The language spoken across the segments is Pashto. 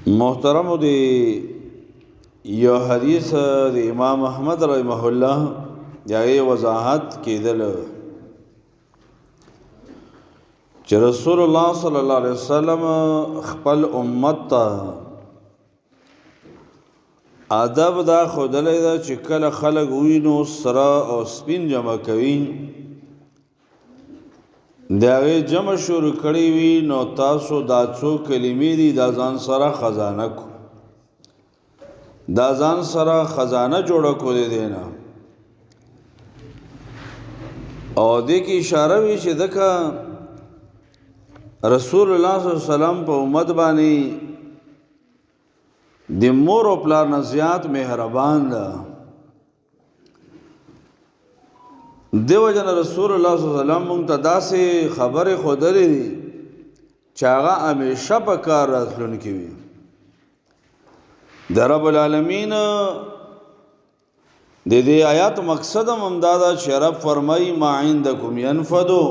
محترم دی یو حدیث د امام احمد رحمه الله د هغې وضاحت کېدل چې رسول الله صلی الله علیه وسلم خپل امت ته ادب دا ښودلی ده چې کله خلک وینو سره او سپین جمع کوي، د هغې جمع شروع کړې وي، نو تاسو دا څو کلمې دي دا ځان سره خزانه کو، دا ځان سره خزانه جوړه کو دې نه. او دې کې اشاره وي چې دغه رسول الله صلی الله علیه وسلم په امت باندې د مور او پلار نه زیات مهربان ده. دیو جن رسول الله صلی الله علیه وسلم مونږ ته داسې خبرې ښودلې دي چې هغه همیشه په کار راتلونکي وي. د رب العالمین د دې آیات مقصد هم همدا ده چې رب فرمایي ما عندکم ینفدو،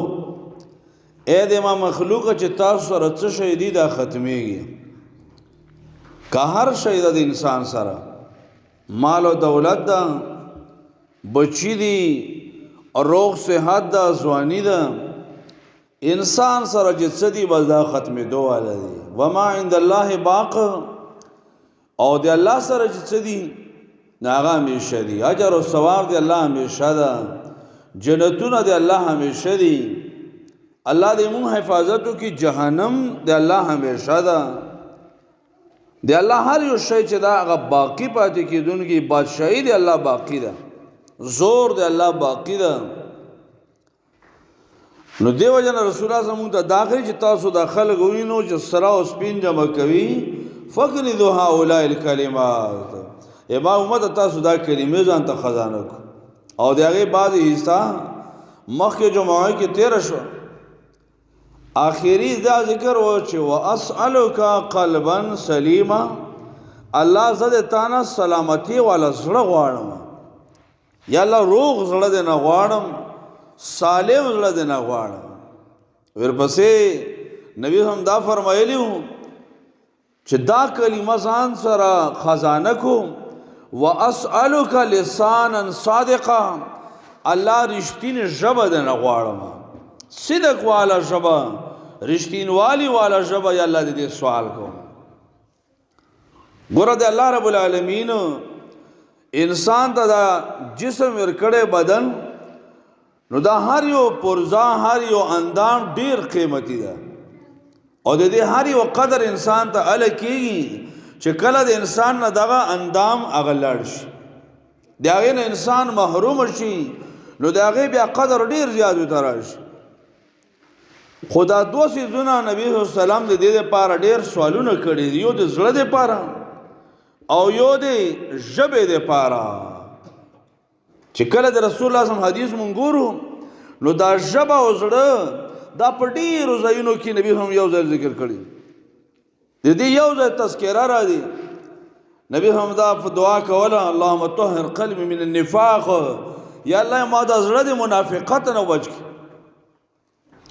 ای د ما مخلوق چې تاسو سره څه شی دي دا ختمېږي. که هر شی ده د انسان سره، مال او دولت ده، بچی دي، روغ صحت ده، ځواني ده، انسان سره چې څه دي بس دا ختمېدو والا دي. وما عند الله باق، او د الله سره چې څه دي نو هغه همیشه دي. اجر او ثواب د الله همیشه ده، جنتونه د الله همیشه دي. الله دې مونږ حفاظت وکړي، جهنم د الله همیشه ده. د الله هر یو شی چې دا هغه باقی پاتې کېدونکي، بادشاهي د الله باقی ده، زور د الله باقی ده. نو دیو جن رسول الله زموږ ته دا ښیي چې تاسو دا خلک ووینو چې سره او سپین جمع کوي، فکنزوا هؤلاء الکلمات، ای ما امت تاسو دا کلمې ځان ته خزانه کو. او د هغې بعضې حصه مخکې جمعه کې تېره شوه. آخري دا ذکر و چې واسألک قلبا سلیما، الله زه د تا نه سلامتي والا زړه غواړم، یا الله روغ زړه دې نه غواړم، سالم زړه دې نه غواړم. ورپسې نبی هم دا فرمایلی وو چې دا کلمه ځان سره خزانه کو، واسألک لسانا صادقا، الله رښتینې ژبه دې نه غواړم، صدق والا ژبه، رښتینوالي والا ژبه، یا الله دې سوال کوم. ګوره د الله رب العالمین انسان ته دا جسم ورکړی بدن، نو دا هر یو پرزا، هر یو اندام ډیر قیمتي ده، او د دې هر یو قدر انسان ته اله کېږي چې کله د انسان نه دغه اندام هغه لاړ شي، د هغې نه انسان محروم شي، نو د هغې بیا قدر ډیر زیات ورته راشي. خو دا دوه څیزونه نبی صلی الله علیه وسلم د دې لپاره ډېر سوالونه کړي دي، یو د زړه دپاره او یو د ژبې دپاره. چې کله د رسول الله صلی حدیث مونږ ګورو نو دا ژبه او زړه دا په ډېرو ځایونو کې نبی هم یو ځای ذکر کړي. د دې یو ځای تذکره را دي، نبی هم دا په دعا کوله، اللهم طهر قلبي من النفاق، یا الله ما دا زړه د منافقت نه بچ کړي،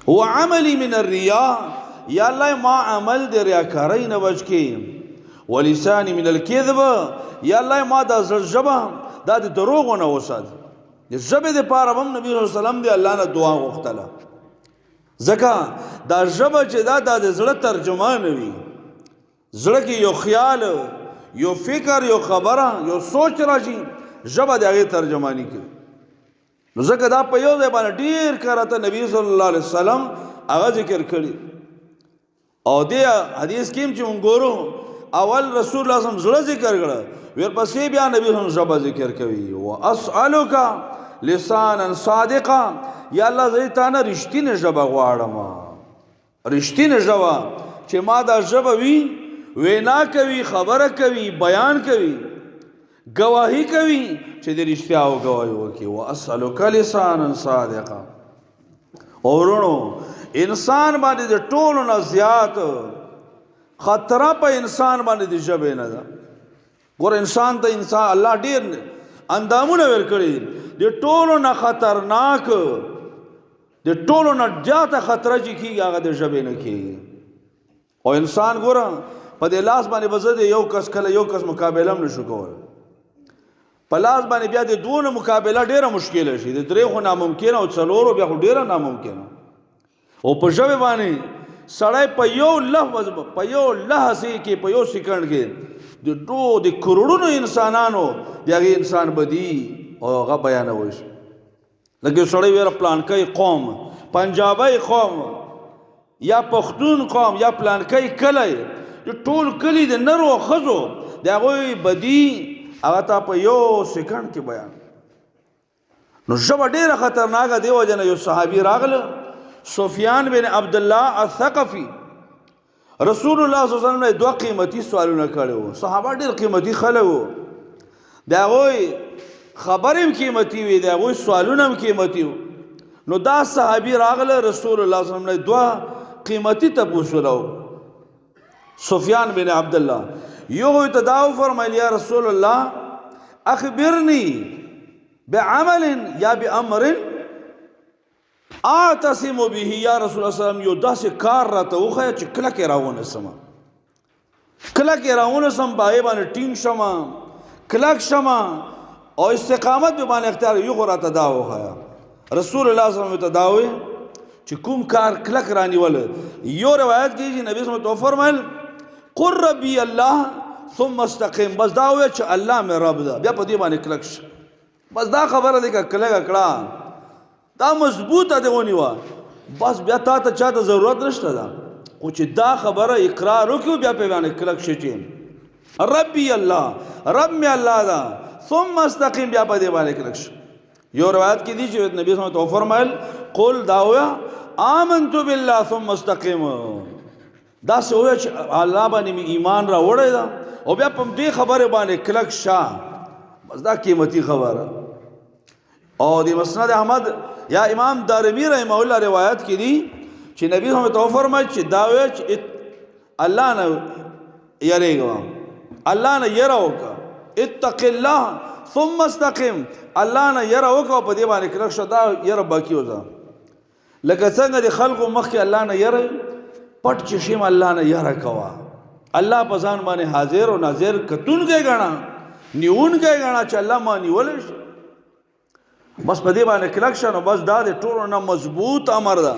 وعملي من الرياء، یا الله ما عمل د ریاکارۍ نه بچ کړي، ولساني من الكذب، یا الله ما دا ژبه دا د دروغو نه وساتي. د ژبې دپاره هم نبی صلی الله علیه وسلم د الله نه دعا غوښتله، ځکه دا ژبه چې دا د زړه ترجمان وي. زړه کې یو خیال، یو فکر، یو خبره، یو سوچ راشي، ژبه د هغې ترجماني کوي. نو ځکه دا په یو ځای باندې ډېر کرته نبی صلی الله علیه وسلم هغه ذکر کړي. او دې حدیث کې هم چې مونږ ګورو، اول رسول الله صلی الله علیه وسلم زړه ذکر کړه، ورپسې بیا نبی هم ژبه ذکر کوي، واسألک لسانا صادقا، یا الله زه تا نه رښتینې ژبه غواړم، رښتینې ژبه چې ما دا ژبه وي، وینا کوي، خبره کوي، بیان کوي، ګواهي کوي چې د رښتیاو ګواهي وکړي. واسألک لسانا صادقا. ورونو انسان باندې د ټولو نه زیات خطره په انسان باندې د ژبې نه ده. ګوره انسان ته انسان الله ډېر اندامونه ورکړي، د ټولو نه خطرناک، د ټولو نه زیاته خطره چې کېږي هغه د ژبې نه کېږي. او انسان ګوره په په دې لاس باندې به زه د یو کس کله یو کس مقابله هم نشو کولی. په لاس باندې بیا د دوو نه مقابله ډېره مشکله شي، د درې خو ناممکنه او څلورو بیا خو ډېره ناممکنه. او په ژبې باندې سړی په یو لفظ، په یو لحظې کې، په یو سیکنډ کې د دوو د کروړونو انسانانو د هغې انسان بدي او هغه بیانوي شي. لکه یو سړی ویره پلانکی قوم، پنجابی قوم یا پښتون قوم یا پلانکی کلی، د ټول کلی د نرو او ښځو د هغوی بدي هغه تا په یو سیکنډ کې بیان. نو ژبه ډېره خطرناکه دی. وجه نه یو صحابي راغله، سفیان بن عبدالله الثقفي، رسول الله صلی الله علیه وسلم نه دوه قیمتي سوالونه کړي وو. صحابه ډېر قیمتي خلک وو، د هغوی خبرې هم قیمتي وي، د هغوی سوالونه هم قیمتي وو. نو دا صحابي راغله، رسول الله صلی الله علیه وسلم نه دوه قیمتي تپوسونه وکړل. سفیان بن عبدالله یو ته دا وفرمایل، یا رسول الله اخبرني بعمل یا بامر اعتصم به. یا رسول الله صلی الله علیه وسلم یو داسې کار راته وښیه چې کلک یې راونیسم، کلک یې راونیسم، په هغې باندې ټینګ شم، کلک شم او استقامت به باندې اختیار. یو خو راته دا وښیه. رسول الله صلی الله علیه وسلم ته دا وویل چې کوم کار کلک رانیول. یو روایت کې چې نبی صلی الله علیه وسلم وفرمایل قل ربي الله ثم استقم، بس دا وویل چې الله مې رب ده، بیا په دې باندې کلک شه. بس دا خبره دې که کلکه کړه، دا مضبوطه دې ونیوه، بس بیا تا ته چا ته ضرورت نشته ده. خو چې دا خبره اقرار وکړو بیا پرې باندې کلک شي چې ربي الله، رب مې الله ده، ثم استقیم، بیا په دې باندې کلک شي. یو روایت کې دي چې نبی صلی الله علیه وسلم وفرمایل قل دا ووایه آمنت بالله ثم استقیم. داسې ووایه چې الله باندې مې ایمان راوړی ده او بیا په دې خبرې باندې کلک شه. بس دا قیمتي خبره. او د مسند احمد یا امام دارمی رحمه الله روایت کې دي چې نبی صلی الله علیه وسلم فرمایي چې دا وایي چې الله نه یریږه، الله نه یره وکړه، اتق الله ثم استقم، الله نه یره وکړه په دې باندې کلک شه، دا یره باقي وځه. لکه څنګه د خلکو مخکې الله نه یره پټ چې شم الله نه یره کوه، الله په ځان باندې حاضر او ناظر کتونکی ګڼه، نیونکی ګڼه چې الله ما نیولی شي. بس په دې باندې کلک شه. نو بس دا د ټولو نه مضبوط امر ده.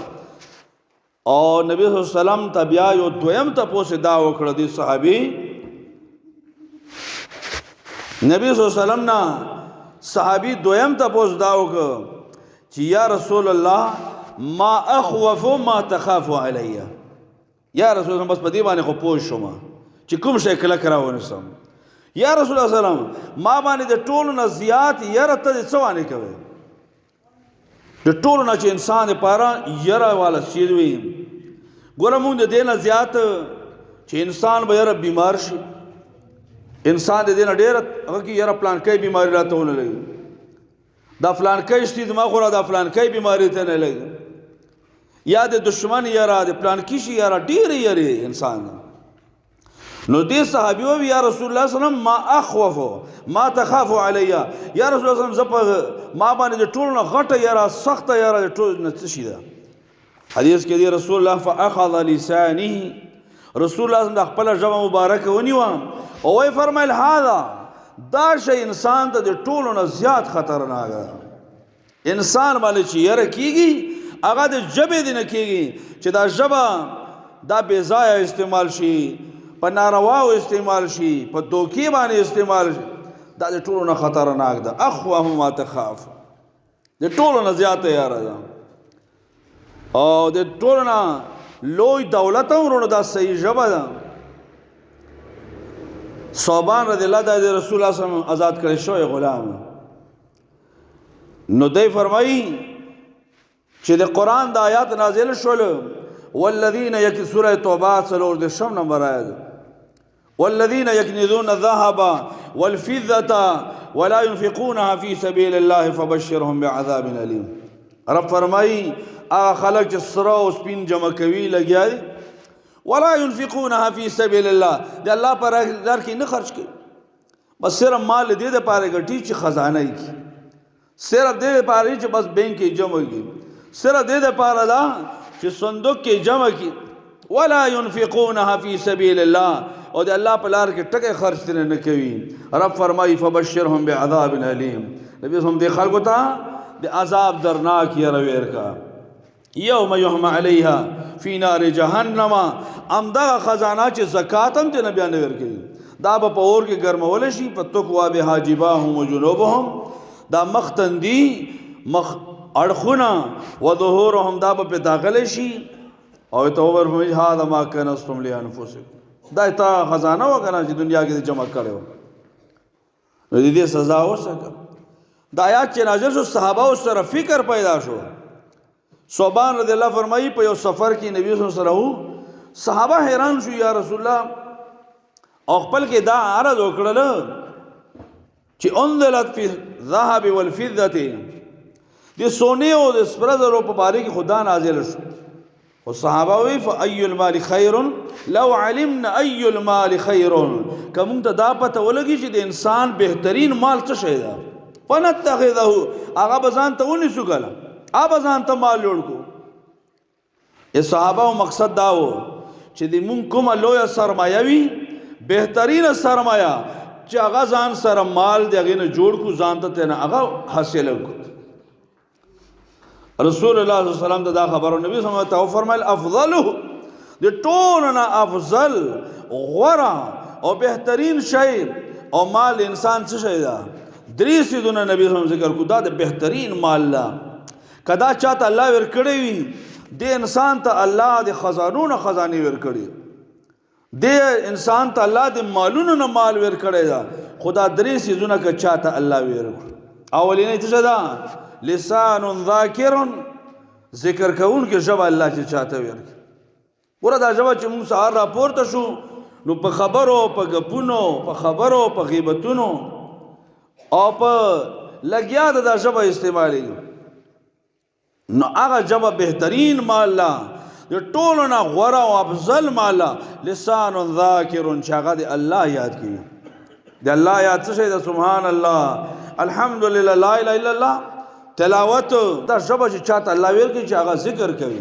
او نبی صلی الله علیه وسلم ته بیا یو دویم تپوس دا وکړه دی صحابي، نبی صلی الله علیه وسلم نه صحابي دویم تپوس دا وکړه چې یا رسول الله ما اخوف ما تخاف علی. یا رسول الله بس په دې باندې خو پوه شوم چې کوم شی کلک راونیسم. یا رسول الله سلام ما باندې د ټولو نه زیات یره ته د څه باندې کوې؟ د ټولو نه چې انسان دپاره یره والا څیز وي. ګوره مونږ د دې نه زیات چې انسان به یره بیمار شي، انسان د دې نه ډېره هغه کې یره پلانکی بیماري راته ونه لګي، دا فلانکی شي زما خو را دا فلانکی بیماري ته نه لګي، یا د دشمن یره، د پلانکی شي یره، ډېرې یرې انسان. نو دې صحابي وویل یا رسول الله صلی الله علیه وسلم ما اخوف ما تخاف علی. یا رسول الله صلی الله علیه وسلم زه په ما باندې د ټولو نه غټه یره، سخته یره د ټولو نه څه شي ده؟ حدیث کې دی رسول الله فاخذ لسانه، رسول الله صلی الله علیه وسلم د خپله ژبه مبارکه ونیوه او ویې فرمایل هذا، دا شی انسان ته د ټولو نه زیات خطرناک ده. انسان باندې چې یره کیږي هغه د ژبې دی نه کیږي چې دا ژبه دا بې ځایه استعمال شي، په نارواو استعمال شي، په دوکې باندې استعمال شي، دا د ټولو نه خطرناک ده. اخوف ما تخاف، د ټولو نه زیاته یاره ده. او د ټولو نه لوی دولت هم وروڼه دا صحیح ژبه ده. ثوبان رضی الله د رسول الله صلی الله علیه وسلم آزاد کړی شوی غلام، نو دی فرمایي چې د قرآن د آیات نازل شول، والذین یک سورہ توبه 34 نمبر آیات، والذین یکنزون الذهب والفضة ولا ينفقونها في سبيل الله فبشرهم بعذاب الیم. رب فرمایي هغه خلک چې سره او سپین جمع کوي لګیا دي، ولا ينفقونها في سبيل الله، د الله پر لار کې نه خرج کوي، بس صرف مال دې دپاره ګټي چې خزانه یې کړي، صرف دې دپاره چې بس بینک کې جمع کړي، صرف دې دپاره ده چې صندوق کې جمع کړي. ولا ينفقونها في سبيل الله، او د الله په لار کې ټکی خرج ترې نه کوي. رب فرمایي فبشرهم بعذاب الیم، نبی هم دې خلکو ته د عذاب درناک یره ورکا. یوم یحم علیها فی نار جهنم، همدغه خزانه چې زکات هم ترې نه بیا نه ورکوي، دا به په اور کې ګرمول شي. فتکوا بها جباههم وجنوبهم، دا مخ تندي مخ اړخونه وظهورهم، دا به پې داخلی شي. او ته ورفرمایي هذا ما کنستم لانفسکم، دا تا خزانه وه که نه چې دنیا کې دې جمع کړې وه، نو د دې سزا وسکه. دا آیات چې نازل شو صحابه سره فکر پیدا شو. ثوبان رضی الله فرمایي په یو سفر کې نبی صلی الله علیه وسلم صحابه حیران شو، یا رسول الله، او خپل کې دا عرض وکړل چې انزلت فی الذهب والفضة، د سونې او د سپره زرو په باره کې خدا نازل شو. خو صحابه وی فأي المال خیر لو علمنا أي المال خیر، که مونږ ته دا پته ولګي چې د انسان بهترین مال څه شی ده، فنتخذه، هغه به ځان ته ونیسو، کله هغه به ځان ته مال جوړ کړو. صحابه مقصد دا و چې د مونږ کومه لویه سرمایه وي، بهترینه سرمایه چې هغه ځان سره مال د هغې نه جوړ کړو، ځان ته ترې نه هغه حاصله کړو. رسول الله صلی الله علیه وسلم ته دا خبره نبی صلی الله علیه وسلم ته وفرمایل افضله، د ټولو نه افضل غوره او بهترین شی او مال انسان څه شی ده؟ درې څیزونه نبی صلی الله علیه وسلم ذکر کړو، دا د بهترین مال ده. که دا چاته الله ورکړی وي، دې انسان ته الله د خزانو نه خزانې ورکړي، دې انسان ته الله د مالونو نه مال ورکړی ده. خو دا درې څیزونه که چاته الله ورکړي، اولینی څه ده؟ لسان ذاکر، ذکر کوونکې ژبه الله چې چاته ورکړي. ګوره دا ژبه چې موږ سهار راپورته شو نو په خبرو، په ګپونو، په خبرو، په غیبتونو او په لګیا ده دا ژبه استعمالېږي، نو هغه ژبه بهترین مال ده، د ټولو نه غوره او افضل مال ده. لسان ذاکر، چې هغه د الله یاد کوي. د الله یاد څه شی ده؟ سبحان الله، الحمدلله، لا اله الا الله، تلاوت. دا ژبه چې چاته الله ورکړي چې هغه ذکر کوي،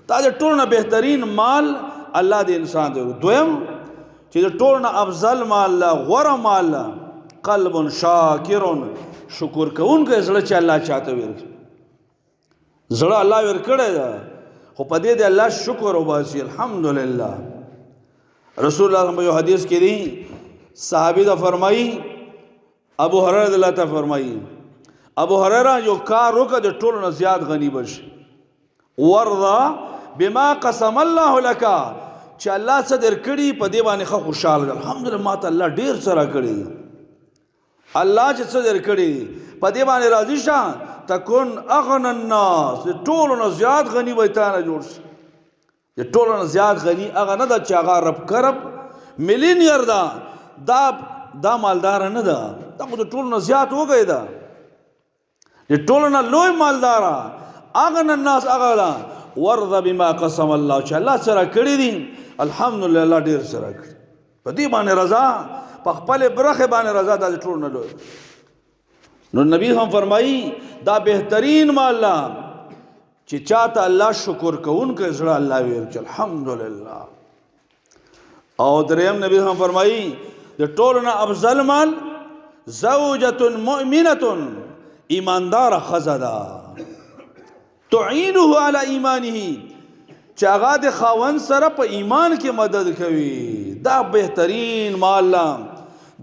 دا د ټولو نه بهترین مال الله د انسان دی. دویم چې د ټولو نه افضل مال ده، غوره مال ده، قلب شاکر، شکر کوونکی زړه چې الله چاته ورکړي. زړه الله ورکړی ده، خو په دې د الله شکر وباسي، الحمدلله. رسول الله په یو حدیث کې دی، صحابي دا فرمایي، ابو هريره رضی الله ته فرمایي، ابو هريره یو کار وکړ د ټولو نه زیات غني به شي. ورضا بما قسم الله لك، چې الله څه درکړي په دې باندې ښه خوشحاله دی، الحمدلله ما ته الله ډېر څه راکړي دي، الله چې څه درکړي په دې باندې راضي شه، تکون اغنى الناس، د ټولو نه زیات غني به تا نه جوړ شي. د ټولو نه زیات غني هغه نه ده چې هغه رب کرب میلینیر ده، دا مالدار نه ده، دا خو د ټولو نه زیات وږی ده. د ټولو نه لوی مالدار اغنى الناس هغه ده، ورض بما قسم الله، چې الله څه راکړي دي الحمدلله الله ډېر څه راکړي، په دې باندې رضا، په خپلې برخې باندې رضا، دا د ټولو نه لوی. نو نبی هم فرمایي دا بهترین مال ده چې چاته الله شکر کوونکی زړه الله ورکړي، الحمدلله. او دریم نبی هم فرمایي د ټولو نه افضل مال زوجة مؤمنة، ایمانداره ښځه ده، تعینه علی ایمانه، چې هغه د خاوند سره په ایمان کې مدد کوي، دا بهترین مال ده.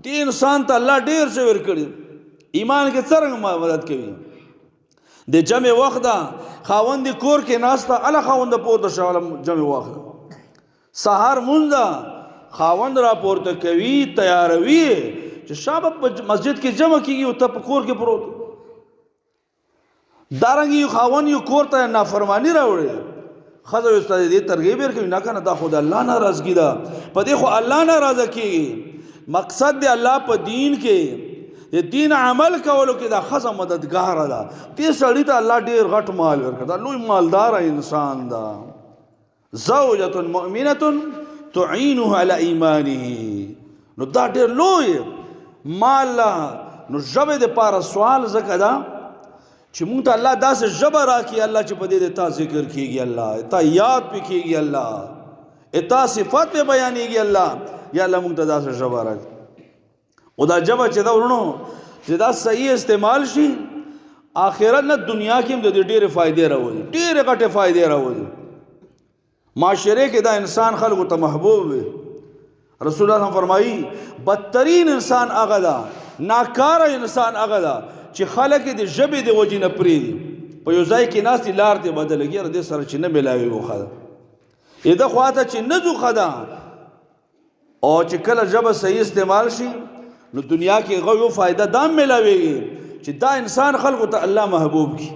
دې انسان ته الله ډېر څه ورکړي، ایمان کې څرنګه مدد کوي؟ د جمع وخت ده، خاوند د کور کې ناست ده، هله خاوند پورته شه، هله جمع وخت ده، سهار مونځ ده، خاوند را پورته کوي، تیاروي چې شابه په مسجد کې جمع کېږي او ته په کور کې پروت. دارنګه یو خاوند یو کور ته نافرماني راوړي، ښځه وایي استاد دې ترغیب ورکوي، نه که نه دا خو د الله ناراضګي ده، په دې خو الله ناراضه کېږي. مقصد دی الله په دین کې د دین عمل کولو کې دا ښځه مددګاره ده. دې سړي ته الله ډېر غټ مال ورکړ، دا لوی مالداره انسان ده. زوجة مؤمنة تعینه علی ایمانه، نو دا ډېر لوی مال ده. نو ژبې دپاره سوال ځکه ده چې مونږ ته الله داسې ژبه راکړي الله چې په دې د تا ذکر کېږي، الله تا یاد پې کېږي، الله تا صفت پې بیانېږي، الله یا الله موږ ته داسې ژبه راکړي. او دا ژبه چې دا ورونو چې دا صحیح استعمال شي، آخرت نه دنیا کې هم د دې ډېرې فایدې راوځي، ډېرې غټې فایدې راوځي. معاشره کې دا انسان خلکو ته محبوب وي. رسول الله فرمایي بدترین انسان هغه ده، ناکاره انسان هغه ده چې خلک د ژبې د وجې نه پرېږدي، په یو ځای کې ناست دي، لار دې بدله کړي، یاره دې سره چې نه میلاوېږو ښه ده، د خوا ته چې نه ځو ښه ده. او چې کله ژبه صحیح استعمال شي نو دنیا کې هغه یو فایده دا هم میلاوېږي چې دا انسان خلکو ته الله محبوب کړي،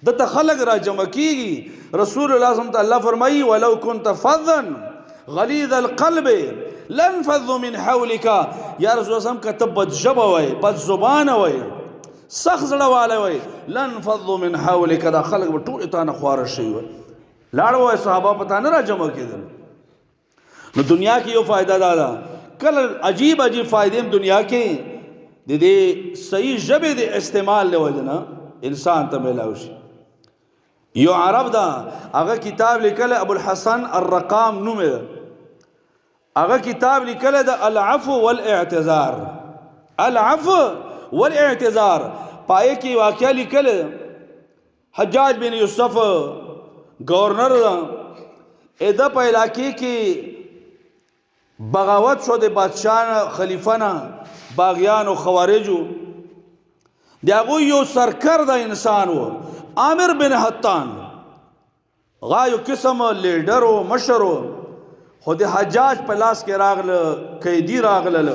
دته خلق را جمع کیږي. رسول الله صلی الله علیه الله فرمایي ولو كنت فظا غلیظ القلب لانفضوا من حولك. یا رسول الله صلی که ته بد ژبه وای، بد زبانه وای، سخت زړه والی وای، لانفضوا من حولك، دا خلق به ټول تا نه خواره شوي وای، لاړ وای، صحابه په تا نه را جمع کېدل. نو دنیا کې یو فایده دا ده، کله عجیب عجیب فایدې هم دنیا کې د دې صحیح ژبې د استعمال له وجې نه انسان ته میلاو شي. یو عرب ده، هغه کتاب لیکلی، ابو الحسن الرقام نوم یې ده، هغه کتاب لیکلی ده العفو والاعتذار. العفو والاعتذار پای کې واقعه لیکلی ده. حجاج بن یوسف گورنر ده، د په علاقې کې بغاوت شو د بادشاه نه، خلیفه نه، باغیانو خوارجو. د هغوی یو سرکرده انسان و، عامر بن حتان، هغه یو قسم لیډر و، مشر و، خو د حجاج په لاس کې راغله، قیدي راغلل.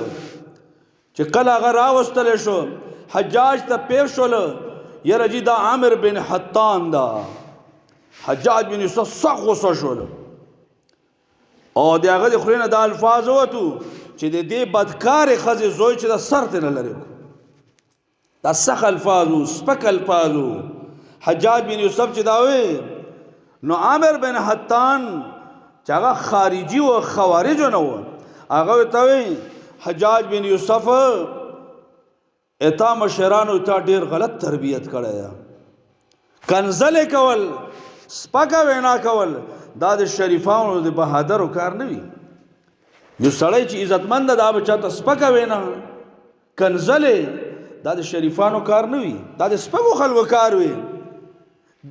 چې کله هغه راوستل شو، حجاج ته پېښ شول، یاره جي دا عامر بن حتان ده. حجاج بن یوسف سخت غوسه شول او د هغه د خولې نه دا الفاظ ووتو چې د دې بدکارې ښځې زوی چې دا سر ترې نه لرې کړو. دا سخت الفاظ وو، سپک الفاظ وو. حجاج بن یوسف چې دا وی، نو عامر بن حتان چې هغه خارجي و، خوارجو نه و، هغه ورته وی حجاج بن یوسف اتا مشرانو تا ډیر غلط تربیت کړی ده، کنځلې کول، سپکه وینا کول، دا د شریفانو د بهادرو کار نه وي. یو سړی چې عزتمند ده، دا به چاته سپکه وینا، کنځلې، دا د شریفانو کار نه وي، دا د سپکو خلکو کار وي.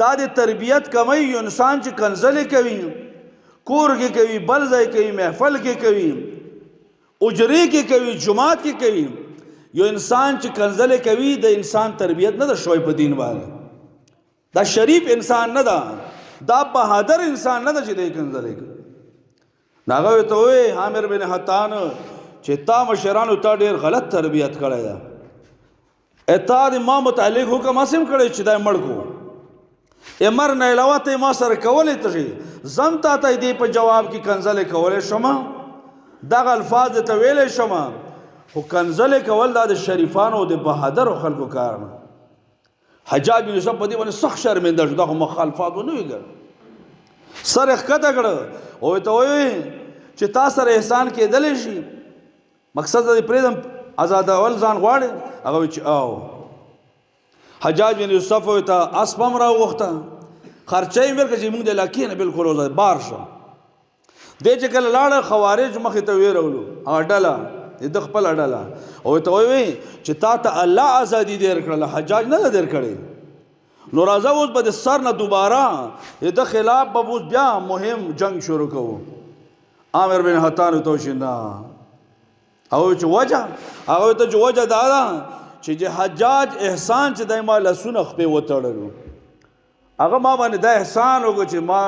دا د تربیت کمی. یو انسان چې کنځلې کوي، کور کې کوي، بل ځای کوي، محفل کې کوي، اجرې کې کوي، جومات کې کوي، یو انسان چې کنځلې کوي، د انسان تربیت نه ده شوی په دین باندې. دا شریف انسان نه ده، دا بهادر انسان نه ده چې دی کنځلې کوي. هغه ورته وویل عامر بن حتان چې تا مشرانو تا ډېر غلط تربیت کړی ده، تا د ما متعلق حکم هسې هم کړی چې دا یې مړ کړو، امر نه علاوه ته ما سره کولی ته شي، زم تا ته دې په جواب کې کنځلې کولی شم، دغه الفاظ ته ویلی شم، خو کنځلې کول دا د شریفانو او د بهادرو خلکو کار نه. حجاج بن یوسف په دې باندې سخت شرمنده شو، دا خو مخالفات ونه وي کړ، سر یې ښکته کړ او ورته وویل چې تا سره احسان کېدلی شي، مقصد دې پرېږدم، ازادول ځان غواړي. هغه وایي چې او حجاج بن یوسف ورته اسپ هم راوغوښته، خرچه یې ورکړه چې موږ د علاقې نه بالکل وځه بار شه. دی چې کله لاړه، خوارج مخې ته ویرولو، هغه ډله د ده خپله ډله، او ورته وویل چې تا ته الله ازادي دېر کړله، حجاج نه ده دېر کړې، نو راځه اوس به د سر نه دوباره د ده خلاف به اوس بیا مهم جنګ شروع کوو. عامر بن حتان ورته وویل چې نه. هغه چې وجه، هغه ورته چې وجه دا ده چې د حجاج احسان چې دی ما لاسونه خپې وتړلو، هغه ما باندې دا احسان وکړو چې ما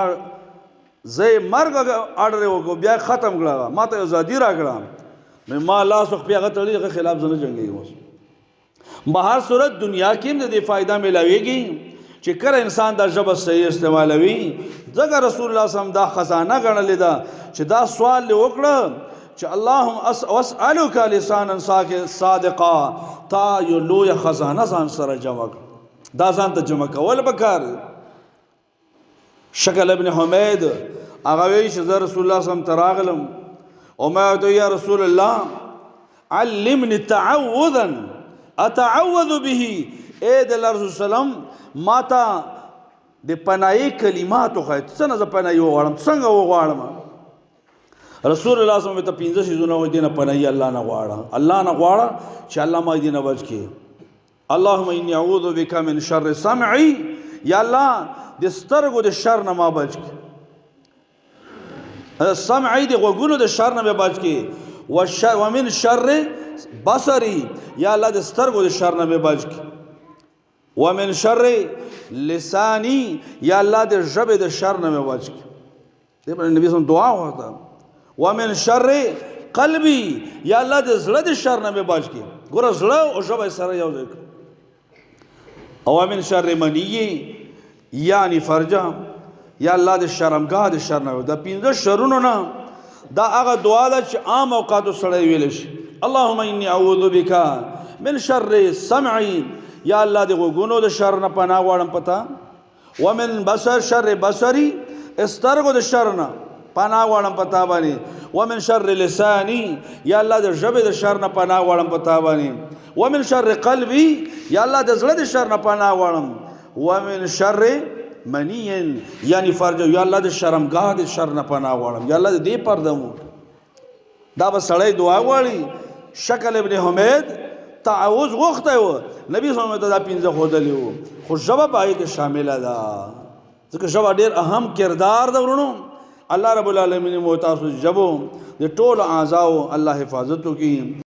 زه یې مرګ اډر یې وکړو، بیا یې ختم کړه، هغه ما ته ازادي راکړه، نو ما لاس خپې هغه تړلي، هغه خلاف زه نه جنګېږم. اوس به هر صورت دنیا کې هم د دې فایده میلاویږي چې کله انسان دا ژبه صحیح استعمالوي. ځکه رسول الله صلی الله علیه وسلم دا خزانه ګڼلې ده چې دا سوال دې وکړه چې اللهم اسألک لسانا صادقا، تا یو لویه خزانه ځان سره جمع کړه، دا ځان ته جمع کول پکار دی. شکل ابن حمید هغه وایي چې زه رسول الله صلی الله علیه وسلم ته راغلم او ما ورته یا رسول الله علمني تعوذا اتعوذ به، ای د الله رسول سلام ما ته د پناهي کلمات وښایه، څنګه زه پناهي وغواړم، څنګه وغواړم؟ رسول الله صلی الله علیه وسلم ته پنځه شیزونه وې دینه پناه الله نه غواړه، الله نه غواړه چې الله ما دینه بچ کړي. اللهم انی اعوذ بک من شر سمعی، یا الله د سترګو د شر نه ما بچ کړي، سمعی د غوږونو د شر نه مې بچ کړي، ومن شر بصری، یا الله د سترګو د شر نه مې بچ کړي، ومن شر لسانی، یا الله د ژبې د شر نه مې بچ کړي. دې باندې نبی صلی دعا وکړه. ومن شر قلبي، یا الله د زړه د شر نه مې بچ کړي. ګوره زړه او ژبه سره یو ځای کړه. او من شر منی یعنی فرجه، یا الله د شرمګاه د شر نه. دا پنځه شرونو نه دا هغه دعا ده چې عام اوقاتو سړی ویلی شي. اللهم انی اعوذ بک من شر سمعي، یا الله د غوږونو د شر نه پناه غواړم پتا، ومن بصر شر بصري، سترګو د شر نه پناه غواړم پتا باندې، ومن شر لساني، یا الله د ژبې د شر نه پناه غواړم پتا باندې، ومن شر قلبي، یا الله د زړه د شر نه پناه غواړم، ومن شر منی یعنی فرج، یا الله د شرمګاه د شر نه پناه غواړم، یا الله د دې پرده مو. دا به سړی دعا غواړي. شکل ابن حمید تعوذ غوښتی و، نبی صلی الله علیه وسلم ته دا پنځه ښودلي وو، خو ژبه په هغې کې شامله ده، ځکه ژبه ډېر اهم کردار ده. وروڼو الله رب العالمین مو تاسو ژبو د ټولو اعضاو الله حفاظت وکړي.